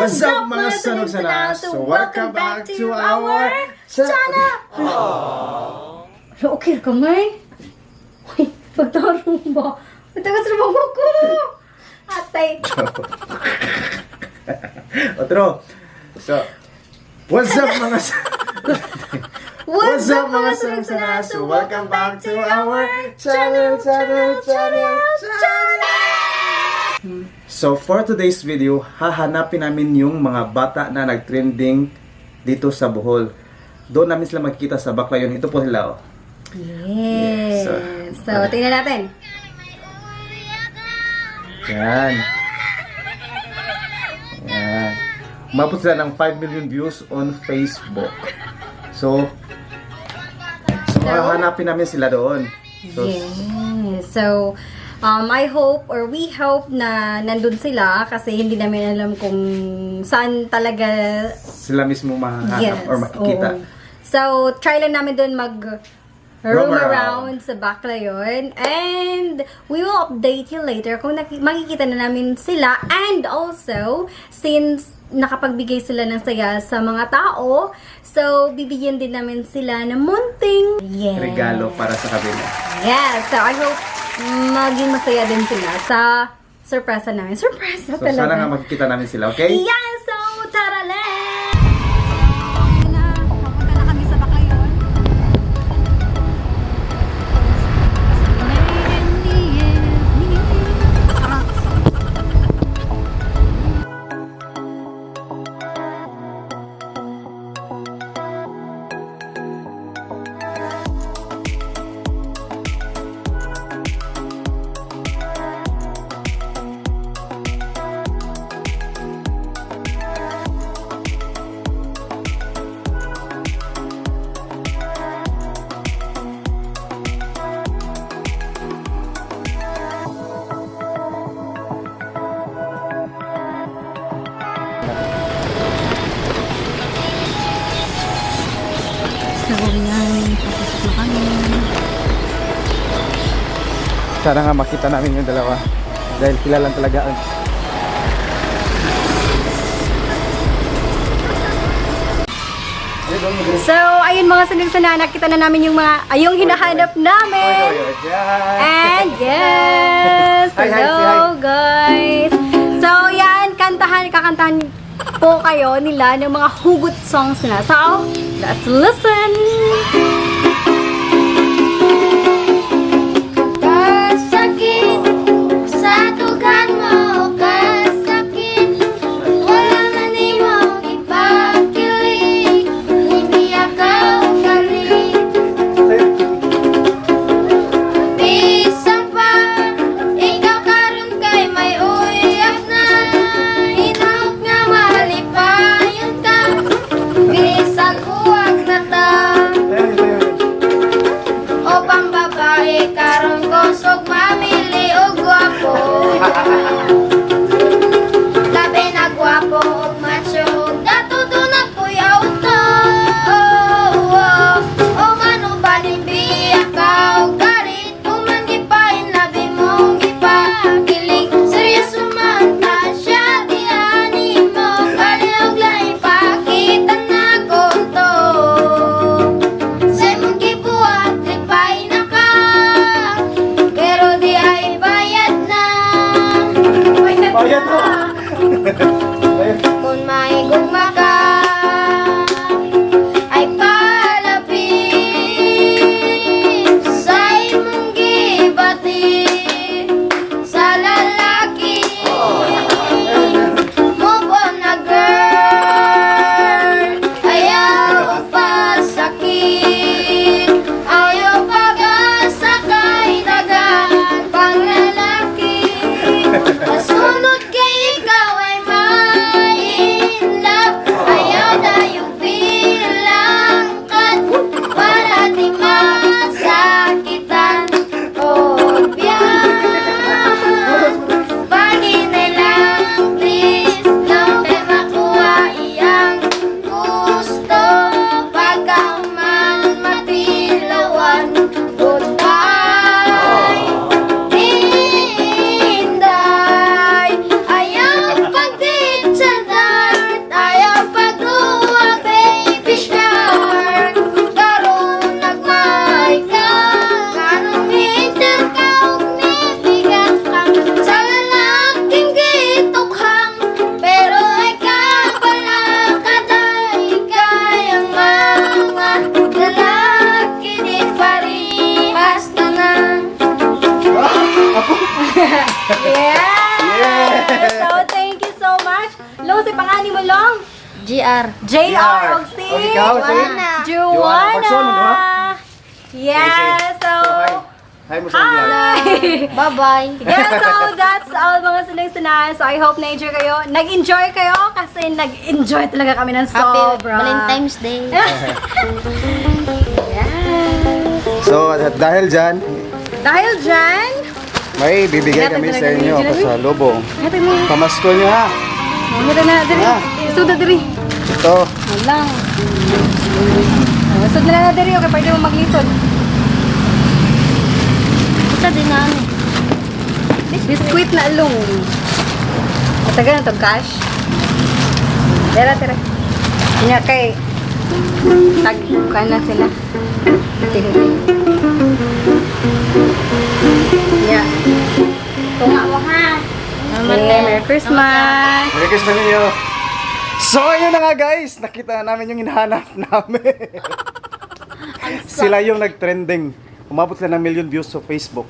What's up, mga sanog sana? So, welcome back to our channel! Hala, okay ka, May? Uy, pagtarong ba? Matagas na ba ko? Atay. Otro. So, what's up, mga What's up, mga sanog sana? So, welcome back to our channel, channel, channel, channel! So, for today's video, hahanapin namin yung mga bata na nag-trending dito sa Bohol. Doon namin sila makikita sa Baclayon. Ito po sila, oh. Yes. So, tingnan natin. Yan. Yan. Umabot sila ng 5 million views on Facebook. So, hahanapin namin sila doon. So, Yes. So, I hope or we hope na nandun sila kasi hindi namin alam kung saan talaga sila mismo mahahanap or makikita. Oo. So, try lang namin doon mag roam Roam around. around sa Baclayon. And we will update you later kung makikita na namin sila. And also, since nakapagbigay sila ng saya sa mga tao, so bibigyan din namin sila ng munting, yes, Regalo para sa kabila. Yes. So, I hope maging masaya din sila sa sorpresa namin. Sorpresa So, talaga. sana nga makikita namin sila, okay? Yeah, so tara let's! Papunta na kami sa Baclayon. So, yan. Papasok na kami. Sana nga makita namin yung dalawa. Dahil sila lang talaga ang So, ayun, mga sanugsana, nakita na namin yung mga, ay, yung hinahanap namin. And yes! Hi, hi, Hello, say hi. guys! So, yan, kantahan, kakantahan po kayo nila ng mga hugot songs nila. So, let's listen! Kasakit sa tugan mo, kasakit. Wala na nimo ipakilig. Hindi ka kalit. Bisan pa ikaw karon kay may uyab na. Hinaot nga malipayon ka. Bisan huwag na ta. O pambabae karon kusog mamili og gwapo. Labi na gwapo og macho ug dato na po'y auto. Oh, oh, o mano banin biya ka og garit kung man gipain labi mong gipakilig. Seryoso man ta siya diani mo kaliog lahi pakita na konto. Sa imong gibuhat, lipay na ka. Pero di ay bayad na. Bayad mo! Kung may gugma ka, ay palapit sa imong gibati sa lalaki. Move on na, girl. Ayaw pasakit. Ayaw pag-asa kay dagan pang lalaki. Masunod kay ikaw ay Long, si pangalan mo, Long? GR. JR. Og si Og ikaw, si? Joanna. Joanna. Joanna. Pagsuon mo, no? Yes, so Hi. Hi mo sa vlog. Hi! Bye-bye. Yeah, so that's all, mga sinay. So I hope na-enjoy kayo. Nag-enjoy kayo kasi nag-enjoy talaga kami ng Happy sobra. Valentine's Day. Yes. So, at dahil dyan, Dahil dyan, may bibigay Ingatan kami talaga sa inyo ni Jelly. pasalubong. Ito mo. Pamasko nyo ha. Ito na, diri. Ah. Sud na diri. Ito. Walang. Sud na na diri, okay, pwede mo maglisod. Ito din namin. Biskuit na along. Matagal na to cash. Tara, tara. Nya kay tag kuan na sila. Tingnan. Yeah. Tunga mo ha. Okay, Merry Christmas. Merry Christmas ninyo. So, ayun na nga guys. Nakita na namin yung hinahanap namin. Sila yung nag-trending. Umabot sila ng million views sa Facebook.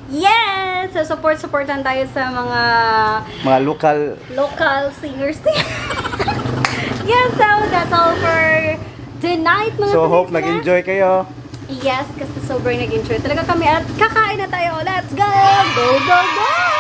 Yes! So support-supportan tayo sa mga Mga local. local singers. Yes, so that's all for tonight, mga So, hope sinay-sinay. nag-enjoy kayo. Yes, kasi sobrang nag-enjoy talaga kami at kakain na tayo. Let's go! Go, go, go!